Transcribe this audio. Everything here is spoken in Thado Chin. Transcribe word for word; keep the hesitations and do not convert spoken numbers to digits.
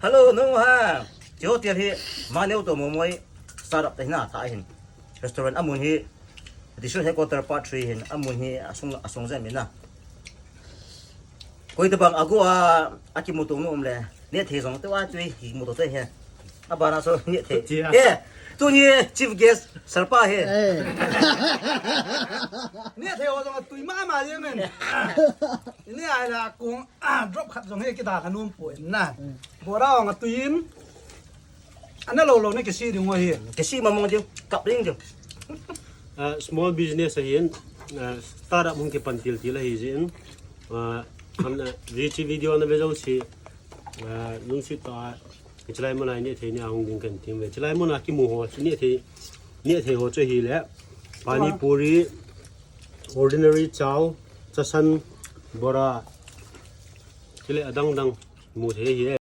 Hello, nung ha. Chi hotel hi, Maneu to Momoi startup te hina tha hin. Restaurant amun hi, District Headquarter Part three hin, amun hi, asung, asung jen mina. Koi tabang agu a, akimuto nu um le. Nethei jong te wa tui, kimuto te he. Abana so nethei. Chia. Eh, tuni chief guest, Sarpa he. Eh. Nethei ho jong tui mama jeng men. Ini ai la kong, ah, drop khat jong he kita ka nom poi na. Bora ong a tuin. Ana lo lo ne kisi ding ho hi. Kisi mamong ding, kap ding ding. Ah, small business ahin, ah, startup hung kipan til til ahi jin. Ah, am na, Richie video na ve jo si. Ah, lungsit ta, chilai mona nethei ni ahung ding kan tim ve. Chilai mona kimu ho, nethei, nethei ho chu hi le. Pani puri, ordinary chow, chasan, bora. Chile adang dang, mu thei hi.